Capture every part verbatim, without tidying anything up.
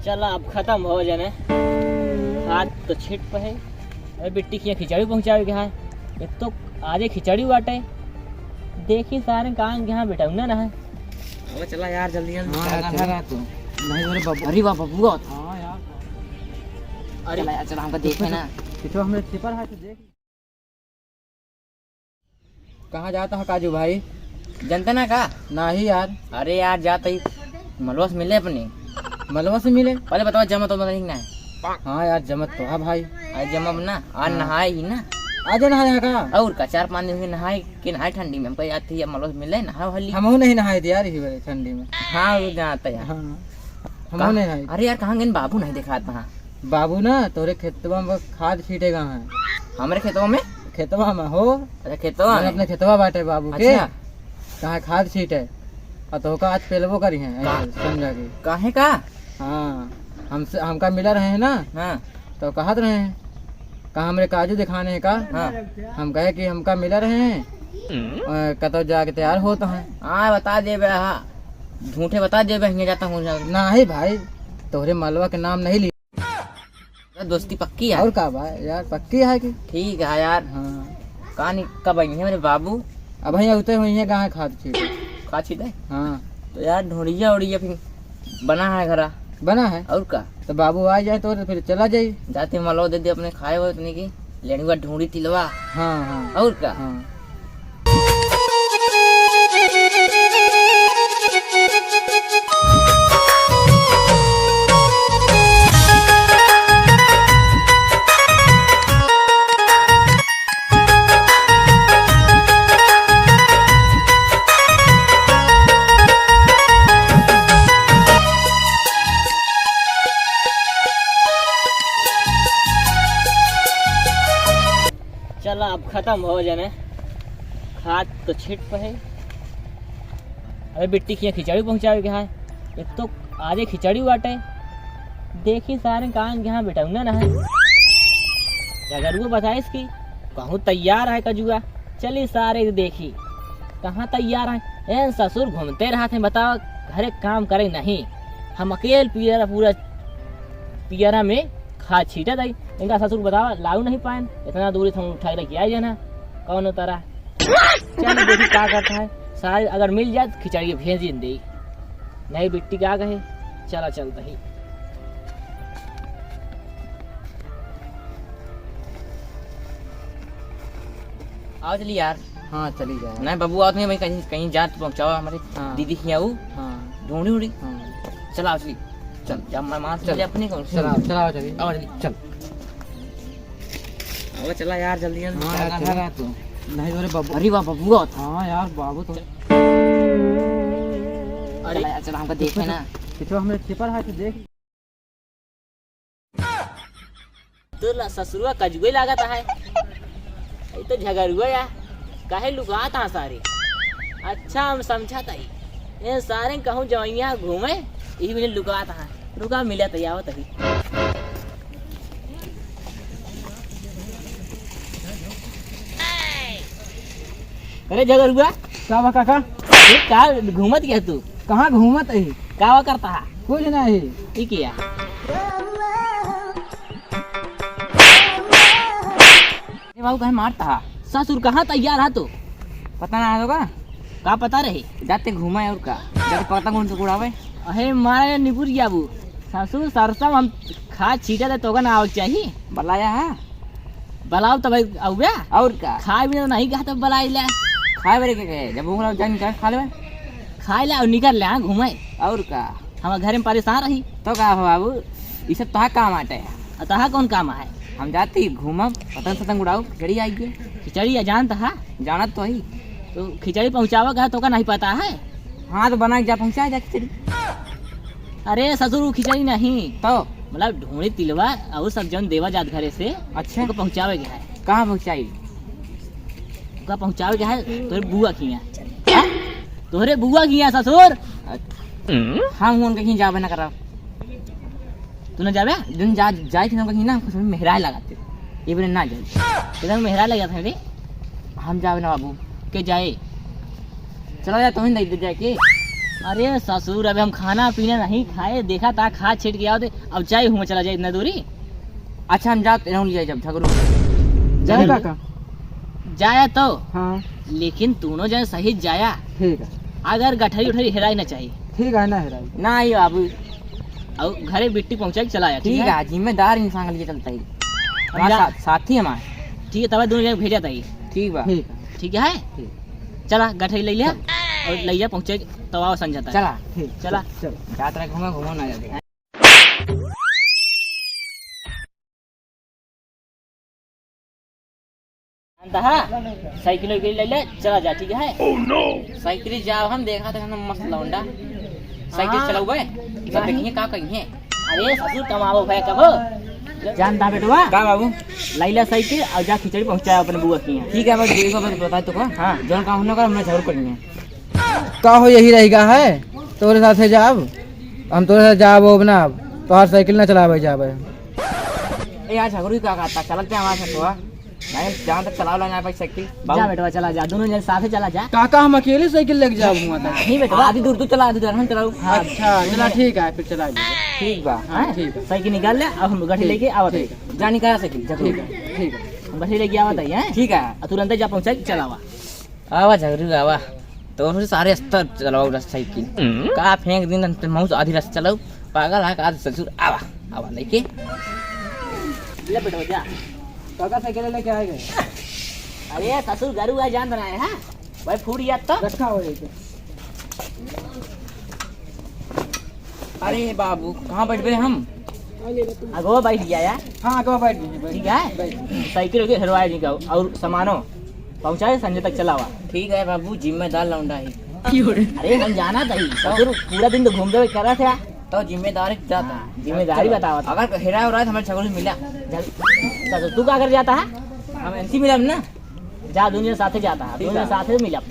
चला, अब खतम हो जाने। खाद तो छिट पे है। अरे बिट्टी के यहाँ खिचड़ी पहुँचावे के है। एक तो आजे खिचड़ी बाटे। देखी सारे कहाँ के यहाँ बेटौना ना है। अब चला यार, जल्दी जल्दी। हाँ यार, चला। नहीं, अरे बाबू, अरे बाबू, बाबू। हाँ यार। अरे चला यार, चला, हमका देखे ना। पीछे हमरे छिपर है तो देख। कहाँ जाता है काजू भाई? जनते ना का? नाही यार। अरे यार, जात ही मलवा से मिले अपने। मलवा से मिले? पहले बतावा, जमत तो नहीं ना है? हाँ यार, जमत तो है भाई। अरे जमब ना, आज हाँ। नहाए ही ना। आज नहाए है का? और का, चार पाँच दिन से नहाए के नहाए ठंडी में, हमका याद थी, अब मलवा से मिले, नहाए वाली। हमहू नहीं नहाए थे यार, इही बरे ठंडी में। हाँ, वो जाता यार। हाँ। हम कहाँ? नहीं है। अरे यार, कहाँ गइन बाबू, नहीं देखात वहाँ। बाबू ना तोरे खेतवा में खाद छीटे गए हैं। हमरे खेतवा में? खेतवा में हो। अच्छा, खेतवा में? अपने खेतवा बाटे बाबू के। अच्छा। कहाँ खाद छीटे? और तोहका आज पेलबो करी हैं, का? ऐसे समझा के। काहे का? हाँ, हमसे, हमका मिला रहे हैं ना। हाँ। तो कहत रहे हैं, कहा हमरे काजू दिखाने हैं का? हाँ। हम कहे कि हमका मिला रहे हैं, हम्म। अ, कतौ जाके तैयार होत हैं। हाँ, बता देबे, हाँ। झूठे बता देबे, हियाँ जाता हूँ, जाता। नाही भाई, तोहरे मलवा के नाम नहीं लिया। दोस्ती पक्की है। और का बा यार, पक्की है कि? ठीक है यार। हाँ। कहाँ नि-, कब आई है मेरे बाबू? अब भैया उते हुई है, कहाँ खाद छीटे? खाद छीटे? हाँ। तो यार, ढोड़िया ओड़िया फिर बना है घरा। बना है? और का? तो बाबू आ जाए तो फिर चला जाई। जाते मलवा दे दे अपने खाए हुए उतने की। लेनी बा ढूंढी तिलवा। हाँ, हाँ। और का? हाँ। चला, अब खतम हो जाने, खाद तो छिट पे है। अरे बिट्टी के यहाँ खिचड़ी पहुँचावे के है, एक तो आजे खिचड़ी बाटे। देखी सारे कान के यहाँ बेटौना ना है। झगरुआ बताइस कि कहूँ तैयार है कजुआ, चली सारे के देखी कहाँ तैयार है। ए ससुर घूमते रहत हैं, बताओ घरे काम करे नहीं, हम अकेल पियरा पूरा पियरा में खाद छीटत हई। इनका ससुर बतावा, लाऊ नहीं पाएन, इतना दूरी से हम उठा के लेके आए जाना, कौन उतारा। चल देखी का करता है, सारे अगर मिल जाए तो खिचड़ी भेज ही दे। नहीं बिट्टी का कहे, चला चलता ही। आओ चली यार। हाँ, चली जाए। नहीं, बबू आवत नहीं, वहीं कहीं, कहीं जात पहुँचावा हमारे हाँ। दीदी के यहाँ वो। हाँ। ढूंढी उड़ी। हाँ। चल, आओ चली। चल। जा, मैं मार चल। ले अपने को। चल, आओ, चल, आओ, चली। आओ चली, चल। आओ, चला यार, जल्दी, जल्दी। हाँ, यार, चला। तू। नहीं, अरे बाबू। अरे वाह, बबू आवत। हाँ यार, बाबू तो। अरे। चला यार, चला, हमका देखे ना। पीछे हमें छिपा रहा है, तो देख। तोर ला ससुरवा कजुए लागत है। ई तो झगरुआ या, काहे लुकात हा सारे? अच्छा, हम समझत हई, ए सारे कहूँ जवैया घूमे, यही वजह लुकात हा। रुका, मिलत ही, आवत ही। अरे झगरुआ। का बा काका? ए, का घूमत गया तू? कहाँ घूमत ही? का बा करता हा? कुछ नहीं। ई किया? ए बाबू, काहे मारता हा? ससुर कहाँ तैयार हा तू? पता ना होगा। का पता रहे? जाते घूमे और का? जाते पतंग उड़ावे। अहे मारे निपुर जाबू। ससुर सरसम हम खाद छीटे थे, तोका ना आवक चाही। बलाया हा? बलाओ तो भाई, आउबे। और का? खाए बिना नहीं कहा तो बलाई ले। खाए बरे के, के? जब भूख लग जाए, निकाल खा लेबे। खाए ले और निकल ले, हाँ, घूमे। और का? हम घर में परेशान रही। तो का हो बाबू, ई सब तोहार काम आटे। आ तोहार कौन काम है? हम जाती घूमब, पतंग सतंग उड़ाऊ, खिचड़ी आई है। खिचड़ी या जानत हा? जानत तो ही। तो खिचड़ी पहुँचावे का है, तोका नहीं पता है? हाँ, तो बना के जा, पहुँचा जा खिचड़ी। अरे ससुर, वो खिचड़ी नहीं। तो? मतलब ढोंड़ी तिलवा और सब जौन देवा जात घरे से, अच्छा। ओके पहुँचावे के है। कहाँ पहुँचाई? ओका पहुँचावे के है तोहरे बुआ के यहाँ। हाँ? तोहरे बुआ के यहाँ ससुर। हम उनके कहीं जाबे ना करब। तू ना जाबे? दिन जा, जाए थे ना कहीं ना, कुछ मेहराए लगाते। ये बोले ना जाए। किधर मेहराए लगा था रे? हम जाबे ना बाबू। के जाए? चला जा, तोहिन दे दे जाके। अरे ससुर, अबे हम खाना पीना नहीं खाए, देखा था खा छेट के आओ दे, अब जाए हुआ चला जाए इतना दूरी। अच्छा, हम जात रहूं, ले जाए जब झगड़ू। जाए झगड़ू। काका? जाया तो। हाँ। लेकिन दोनों जन सही जाया। ठीक है। अगर गठरी उठरी हेराई ना चाहिए। ठीक है, ना हेराई। ना आई बाबू। और घरे बिट्टी पहुंचा के चला आया, ठीक ठीक है? है, जिम्मेदार इंसान के लिए चलता ही। हम हमारा जा- सा-, साथी हमारे। ठीक है, तब दोनों जन भेजा था ही। ठीक बा। ठीक है। ठीक है? ठीक। चला, गठरी ले लिया चल। और ले जा पहुंचे तो आओ संजय तक। चला। ठीक, चला। चल, चल। जात रहे घूमे, घूमो ना जाते। जानता है? साइकिल वाइकिल ले ले, चला जा, ठीक है? साइकिल जाओ, हम देखा था ना मस्त लौंडा। साइकिल हाँ। चलाऊ बे, सब हाँ। देखिए का कहीं है। अरे ससुर कमाओ भाई कबो। जानता बेटवा? का बाबू? लैला साइकिल और जा खिचड़ी पहुंचाया अपने बुआ के यहाँ। ठीक है, बस देखो, बस बताए तो का? हाँ। जौन काम ना कर, हमने जरूर करेंगे। का हो, यही रह गया है? तोरे साथे जाब? हम तोरे साथे जाब, अब ना, तोहार साइकिल ना चलावे जाबे। ए, आज हगरू का कहता, चलत पे हमारे साथ हुआ। नहीं, जहाँ तक चलाओ ला ना भाई साइकिल। जा बाबू। बेटवा, चला जा, दोनों जन साथे चला जा। काका, हम अकेले साइकिल लेके जाब हुआ था। नहीं बेटवा, आधी दूर तू चला, आधी दूर हम चलाऊ। हाँ। अच्छा, चला ठीक है, फिर चला ले। ठीक बा। हाँ, हाँ? ठीक है। साइकिल निकाल ले, अब हम गठरी ठीक, लेके आवत ठीक है। है। जा निकाल साइकिल, जा। ठीक है, ठीक है। हम गठरी लेके आवत है, हैं? ठीक है। और तुरंत जा पहुँचा के चलावा। आवा झगरू आवा, तोहरे सारे अस्तर चलावा उड़ा साइकिल। हम्म। का फेंक दिन त मौस आधी रात चलाऊ, पागल है का ससुर, आवा, आवा लेके। ले बेटवा जा। काका साइकिल लेके आ गए। अरे ससुर गरू आ जान बनाए हैं, भाई फूट गया तो। रखा हो जाए। अरे बाबू, कहाँ बैठबे हम? अगवा बैठ गया यार। हाँ, अगवा बैठ गया, बैठ ठीक है? गया। साइकिल के हेरवाए नहीं का, और सामानो पहुँचाए संजय तक चलावा। ठीक है बाबू, जिम्मेदार लौंडा है। अरे हम जाना था ही, तो? ससुर पूरा दिन तो घूम के करा था। तो जिम्मेदारी जाता। हाँ, जिम्मेदारी बतावा था। अगर हेरा हो रहा है तो हमारे छगल मिला। जल-, तो तू का कर जाता है? हम इनसे मिला ना। जा, दुनिया साथे जाता है, ठीक दुनिया बा। साथे मिलब।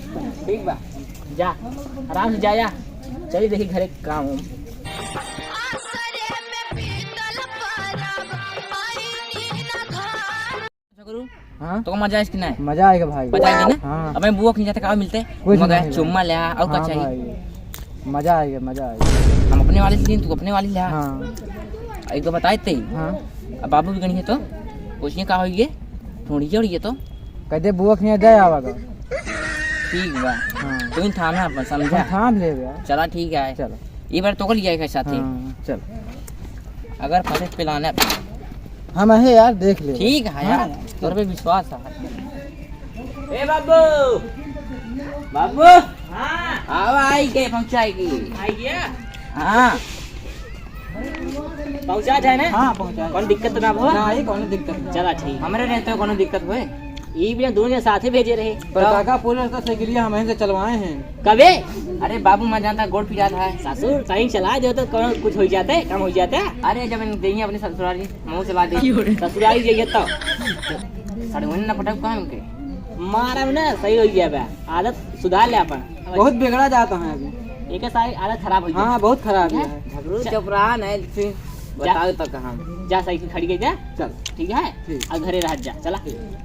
ठीक बा। जा, आराम से जा, जा। चली देखी घरे काम उम। हाँ? तो मजा आइस कि नहीं? मजा आएगा भाई। मजा आएगा ना? हाँ। अब मैं बुआ कहीं जाते का मिलते? कुछ मगर नहीं भाई। चुम्मा ले आ, और का हाँ चाहिए? भाई। मजा आएगा, मजा आएगा। हम अपने वाली से, तू अपने वाली ले आ। हाँ। एक तो बताए ते। हाँ। अब बाबू भी गणी है तो? पूछिए का होइए? ढूंढिए उड़िए तो? कहते बुआ खिया जाए आवागा। ठीक बा। हाँ। तू ही थाम है अपन, समझा? हम थाम ले बे। चला ठीक है। चलो। ये बार तो को लिया है साथी। हाँ, चल। अगर फंसे पिलाने हम है यार, देख ले। ठीक है यार, हाँ। तोर पे विश्वास है। ए बाबू, बाबू, हाँ। आवा आई के पहुंचाएगी। आई गया? हाँ। पहुंचा जाए ना? हाँ, पहुंचा जाए। कौन दिक्कत ना हो? ना, ये कौन दिक्कत ना। चला, ठीक। हमरे रहते हो, कौन दिक्कत होए? ये भी ना, दोनों जन साथे भेजे रहे। पर तो काका, पूरे रास्ता साइकिलिया हम से चलवाए हैं। कबे? अरे बाबू, मैं जानता, गोड़ पिरात है। ससुर, सही चला दे तो कौन कुछ हो जाता है, कम हो जाता है। अरे, जब इन देंगे अपने ससुराल जी, मुंह चला दे। ससुराल जाइए तो। साढ़े उन्नीस ना पटक कहाँ उनके? मारा में ना, सही हो गया बे। आदत सुधार ले अपन। बहुत बिगड़ा जाता है अभी। एक सारी आदत खराब हो गई। हाँ, बहुत खराब है। झगड़ू चुप रहा, नहीं फिर जा। बताओ तो कहाँ। जा, साइकिल खड़ी के जा। चल। ठीक है? ठीक। अब घरे रह जा, चला। ठीक।